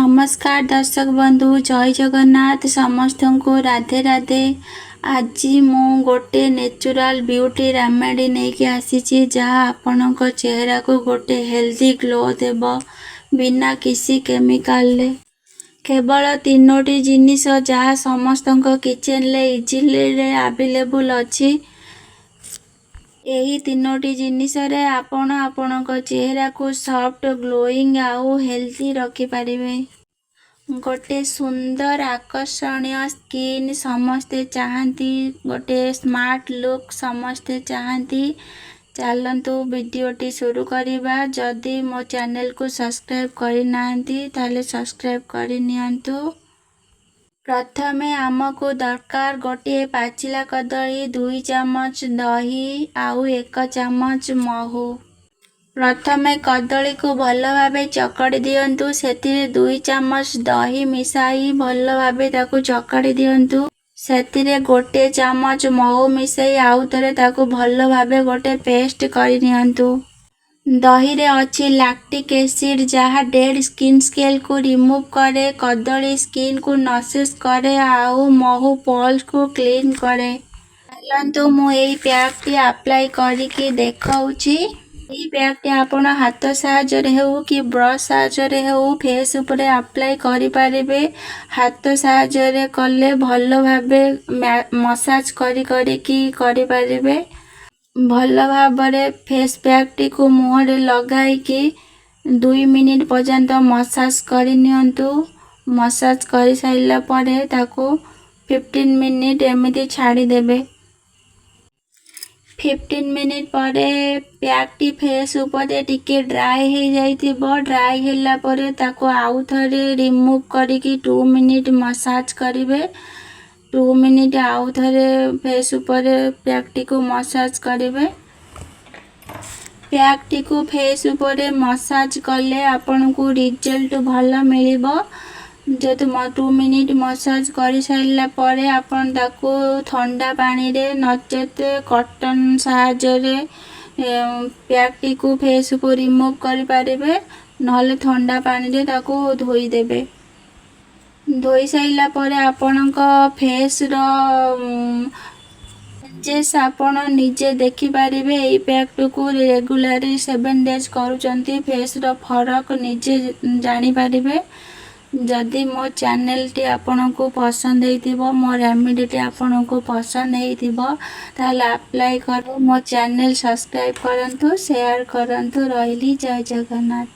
ନମସ୍କାର ଦର୍ଶକ ବନ୍ଧୁ, ଜୟ ଜଗନ୍ନାଥ, ସମସ୍ତଙ୍କୁ ରାଧେ ରାଧେ। ଆଜି ମୁଁ ଗୋଟେ ନେଚୁରାଲ ବିୟୁଟି ରେମେଡି ନେଇକି ଆସିଛି, ଯାହା ଆପଣଙ୍କ ଚେହେରାକୁ ଗୋଟେ ହେଲ୍ଦି ଗ୍ଲୋ ଦେବ ବିନା କିଛି କେମିକାଲରେ। କେବଳ ତିନୋଟି ଜିନିଷ, ଯାହା ସମସ୍ତଙ୍କ କିଚେନରେ ଇଜିଲି ଆଭେଲେବୁଲ୍ ଅଛି। ଏହି ତିନୋଟି ଜିନିଷରେ ଆପଣ ଆପଣଙ୍କ ଚେହେରାକୁ ସଫ୍ଟ, ଗ୍ଲୋଇଂ ଆଉ ହେଲ୍ଦି ରଖିପାରିବେ। ଗୋଟେ ସୁନ୍ଦର ଆକର୍ଷଣୀୟ ସ୍କିନ୍ ସମସ୍ତେ ଚାହାନ୍ତି, ଗୋଟେ ସ୍ମାର୍ଟ ଲୁକ୍ ସମସ୍ତେ ଚାହାନ୍ତି। ଚାଲନ୍ତୁ, ଭିଡ଼ିଓଟି ଶୁରୁ କରିବା। ଯଦି ମୋ ଚ୍ୟାନେଲକୁ ସବସ୍କ୍ରାଇବ୍ କରିନାହାନ୍ତି, ତାହେଲେ ସବସ୍କ୍ରାଇବ୍ କରିନିଅନ୍ତୁ। ପ୍ରଥମେ ଆମକୁ ଦରକାର ଗୋଟିଏ ପାଚିଲା କଦଳୀ, 2 ଚାମଚ ଦହି ଆଉ 1 ଚାମଚ ମହୁ। ପ୍ରଥମେ କଦଳୀକୁ ଭଲ ଭାବେ ଚକଡ଼ି ଦିଅନ୍ତୁ। ସେଥିରେ 2 ଚାମଚ ଦହି ମିଶାଇ ଭଲ ଭାବେ ତାକୁ ଚକଡ଼ି ଦିଅନ୍ତୁ। ସେଥିରେ 1 ଚାମଚ ମହୁ ମିଶାଇ ଆଉ ଥରେ ତାକୁ ଭଲ ଭାବେ ଗୋଟେ ପେଷ୍ଟ କରିନିଅନ୍ତୁ। ଦହିରେ ଅଛି ଲାକ୍ଟିକ୍ ଏସିଡ୍, ଯାହା ଡେଡ୍ ସ୍କିନ୍ ସେଲ୍କୁ ରିମୁଭ୍ କରେ। କଦଳୀ ସ୍କିନ୍କୁ ନରିଶ୍ କରେ ଆଉ ମହୁ ପୋର୍ସକୁ କ୍ଲିନ୍ କରେ। ଚାଲନ୍ତୁ, ମୁଁ ଏଇ ପ୍ୟାକ୍ଟି ଆପ୍ଲାଏ କରିକି ଦେଖାଉଛି। ଏହି ପ୍ୟାକ୍ଟି ଆପଣ ହାତ ସାହାଯ୍ୟରେ ହେଉ କି ବ୍ରସ୍ ସାହାଯ୍ୟରେ ହେଉ, ଫେସ୍ ଉପରେ ଆପ୍ଲାଏ କରିପାରିବେ। ହାତ ସାହାଯ୍ୟରେ କଲେ ଭଲ ଭାବେ ମସାଜ କରି କରିକି କରିପାରିବେ। ଭଲ ଭାବରେ ଫେସ୍ ପ୍ୟାକ୍ଟିକୁ ମୁହଁରେ ଲଗାଇକି 2 ମିନିଟ୍ ପର୍ଯ୍ୟନ୍ତ ମସାଜ କରିନିଅନ୍ତୁ। ମସାଜ କରିସାରିଲା ପରେ ତାକୁ 15 ମିନିଟ୍ ଏମିତି ଛାଡ଼ିଦେବେ। 15 ମିନିଟ୍ ପରେ ପ୍ୟାକ୍ଟି ଫେସ୍ ଉପରେ ଟିକେ ଡ୍ରାଏ ହେଇଯାଇଥିବ। ଡ୍ରାଏ ହେଲା ପରେ ତାକୁ ଆଉ ଥରେ ରିମୁଭ୍ କରିକି 2 ମିନିଟ୍ ମସାଜ କରିବେ। 2 ମିନିଟ୍ ଆଉ ଥରେ ଫେସ୍ ଉପରେ ପ୍ୟାକ୍ଟିକୁ ମସାଜ କରିବେ। ପ୍ୟାକ୍ଟିକୁ ଫେସ୍ ଉପରେ ମସାଜ କଲେ ଆପଣଙ୍କୁ ରିଜଲ୍ଟ ଭଲ ମିଳିବ। ଯେହେତୁ 2 ମିନିଟ୍ ମସାଜ କରିସାରିଲା ପରେ ଆପଣ ତାକୁ ଥଣ୍ଡା ପାଣିରେ ନଚେତ୍ କଟନ୍ ସାହାଯ୍ୟରେ ପ୍ୟାକ୍ଟିକୁ ଫେସ୍ ଉପରୁ ରିମୁଭ୍ କରିପାରିବେ, ନହେଲେ ଥଣ୍ଡା ପାଣିରେ ତାକୁ ଧୋଇଦେବେ। ଧୋଇ ସାରିଲା ପରେ ଆପଣଙ୍କ ଫେସ୍ର ଚେଞ୍ଜେସ୍ ଆପଣ ନିଜେ ଦେଖିପାରିବେ। ଏଇ ପ୍ୟାକ୍ଟିକୁ ରେଗୁଲାର 7 ଡେଜ୍ କରୁଛନ୍ତି, ଫେସ୍ର ଫରକ ନିଜେ ଜାଣିପାରିବେ। ଯଦି ମୋ ଚ୍ୟାନେଲଟି ଆପଣଙ୍କୁ ପସନ୍ଦ ହେଇଥିବ, ମୋ ରେମେଡ଼ିଟି ଆପଣଙ୍କୁ ପସନ୍ଦ ହେଇଥିବ, ତାହେଲେ ଆପ୍ଲାଏ କର, ମୋ ଚ୍ୟାନେଲ ସବସ୍କ୍ରାଇବ୍ କରନ୍ତୁ, ସେୟାର କରନ୍ତୁ। ରହିଲି, ଜୟ ଜଗନ୍ନାଥ।